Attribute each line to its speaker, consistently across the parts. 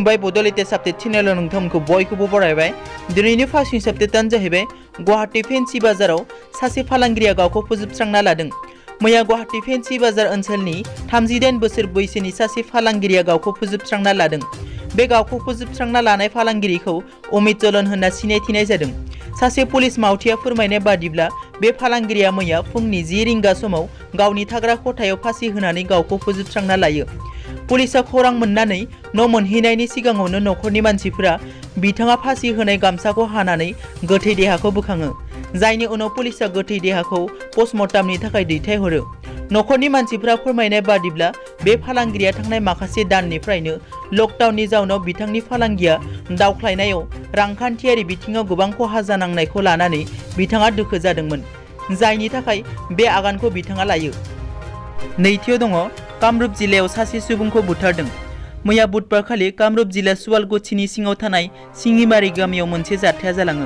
Speaker 1: खुलुमबाय बड'लेण्ड आपडेट चेनेलाव नोंथांमोनखौ बयखौबो बरायबाय। दिनैनि फार्स्ट निउस आपडेटआनो जाहैबाय गुवाहाटी फेन्सि बाजाराव सासे फालांगिरिया गावखौ फोजोबस्रांना लादों। मैया गुवाहाटी फेन्सि बाजार ओनसोलनि 38 बोसोर बैसोनि सासे फालांगिरिया गावखौ फोजोबस्रांना लादों। बे गावखौ फोजोबस्रांना लानाय फालांगिरिखौ अमित जलन होनना सिनायथिनाय जादों। सासे पुलिस मावथिया फोरमायनाय बादिब्ला बे फालांगिरिया मैया फुंनि 10 रिंगा समाव गावनि थाग्रा खथायाव फासि होनानै गावखौ फोजोबस्रांना लायो। पुलिसा खौरां मोननानै न' मोनहैनायनि सिगाङावनो न'खरनि मानसिफोरा बिथाङा फासि होनाय गामसाखौ हानानै गोथै देहाखौ बोखाङो। जायनि उनाव पुलिसा गोथै देहाखौ पस्टमर्टमनि थाखाय दैथायहरो। न'खरनि मानसिफोरा फोरमायनाय बादिब्ला बे फालांगिरिया थांनाय माखासे दाननिफ्रायनो लकडाउननि जाउनाव बिथांनि फालांगिया दावख्लायनायाव रांखान्थियारि बिथिङाव गोबां खहा जानांनायखौ लानानै बिथाङा दुखु जादोंमोन। जायनि थाखाय बे आगानखौ बिथाङा लायो। नैथियाव दङ कामरुप जिल्लायाव सासे सुबुंखौ बुथारदों। मैया बुधबारखालि कामरुप जिल्ला सुवालगुसिनि सिङाव थानाय सिंगिमारि गामियाव मोनसे जाथाया जालाङो।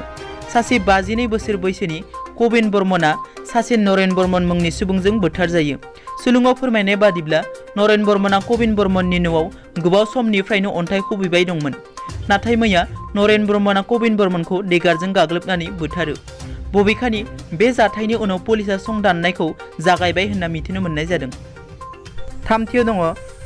Speaker 1: सासे 52 बोसोर बैसोनि कबिन बर्मनआ सासे नरेन बर्मन मुंनि सुबुंजों बुथारजायो। सुलुङाव फोरमायनाय बादिब्ला नरेन बर्मनआ कबिन बर्मननि न'आव गोबाव समनिफ्रायनो अन्थाइ खुबैबाय दंमोन। नाथाय मैया नरेन बर्मनआ कबिन बर्मनखौ देगारजों गाग्लोबनानै बुथारो। बबेखानि बे जाथायनि उनाव पुलिसा संदाननायखौ जागायबाय होनना मिथिनो मोननाय जादों। थामथियाव दङ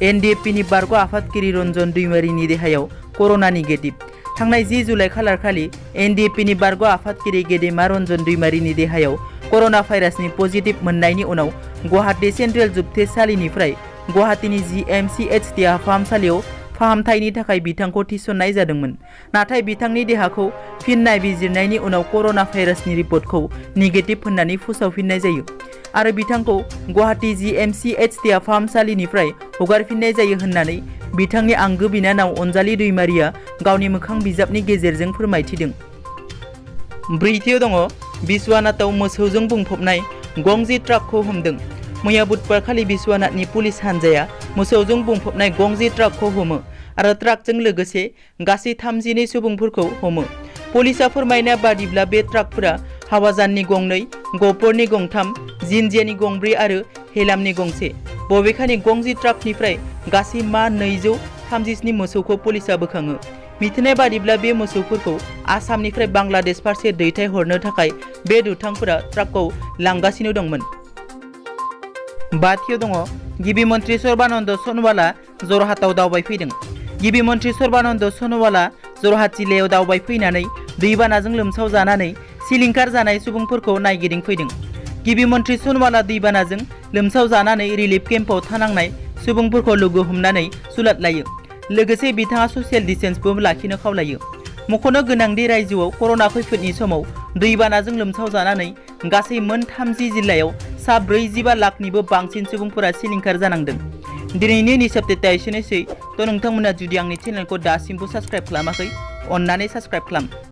Speaker 1: एनडिएफपिनि बारग' आफादगिरि रन्जन दैमारिनि देहायाव कर'ना निगेटिभ। थांनाय 10 जुलाइ खालारखालि एनडिएफपिनि बारग' आफादगिरि गेदेमा रन्जन दैमारिनि देहायाव कर'ना भाइरासनि पजिटिभ मोननायनि उनाव गुवाहाटी सेन्ट्रेल जुबथेसालिनिफ्राय गुवाहाटीनि GMCH देहा फाहामसालियाव फाहामथायनि थाखाय बिथांखौ थिसननाय जादोंमोन। नाथाय बिथांनि देहाखौ फिन नायबिजिरनायनि उनाव कर'ना भाइरासनि रिपर्टखौ निगेटिभ होननानै फोसावफिननाय जायो आरो बिथांखौ गुवाहाटी GMCH देहा फाहामसालिनिफ्राय हगारफिननाय जायो होननानै बिथांनि आंगो बिनानाव अनजालि दैमारिया गावनि मोखां बिजाबनि गेजेरजों फोरमायथिदों। ब्रैथियाव दङ बिश्वनाथआव मोसौजों बुंफबनाय गंजी ट्राकखौ हमदों। मैया बुधबारखालि बिश्वनाथनि पुलिस हानजाया मोसौजों बुंफबनाय गंजी ट्राकखौ हमो आरो ट्राकजों लोगोसे गासै 32 सुबुंफोरखौ हमो। पुलिसा फोरमायनाय बादिब्ला बे ट्राकफोरा हावाजाननि गंनै, गहपुरनि गंथाम, जिन्जियानि गंब्रै आरो हेलामनि गंसे। बबेखानि गंजी ट्राकनिफ्राय गासै मा 237 मोसौखौ पुलिसा बोखाङो। मिथिनाय बादिब्ला बे मोसौफोरखौ आसामनिफ्राय बांलादेश फारसे दैथायहरनो थाखाय बे दुथांफोरा ट्राकखौ लांगासिनो दंमोन। बाथियाव दङ गिबि मन्त्रि सर्बानन्द सन'वालआ जरहाटआव दावबायफैदों। गिबि मन्त्रि सर्बानन्द सन'वालआ जरहाट जिल्लायाव दावबायफैनानै दैबानाजों लोमसावजानानै सिलिंखार जानाय सुबुंफोरखौ नायगिदिंफैदों। गिबि मन्त्रि सन'वालआ दैबानाजों लोमसावजानानै रिलिफ केम्पआव थानांनाय सुबुंफोरखौ लोगो हमनानै सुलाद लायो। लोगोसे बिथाङा ससियेल डिस्टेन्सबो लाखिनो खावलायो। मख'नो गोनांदि रायजोआव कर'ना खैफोदनि समाव दैबानाजों लोमसावजानानै गासै मोन 30 जिल्लायाव सा 45 लाखनिबो बांसिन सुबुंफोरा सिलिंखार जानांदों। दिनैनि निउस आपडेटआ एसेनोसै। नोंथांमोना जुदि आंनि चेनेलखौ दासिमबो साबस्क्राइब खालामाखै, अन्नानै साबस्क्राइब खालाम।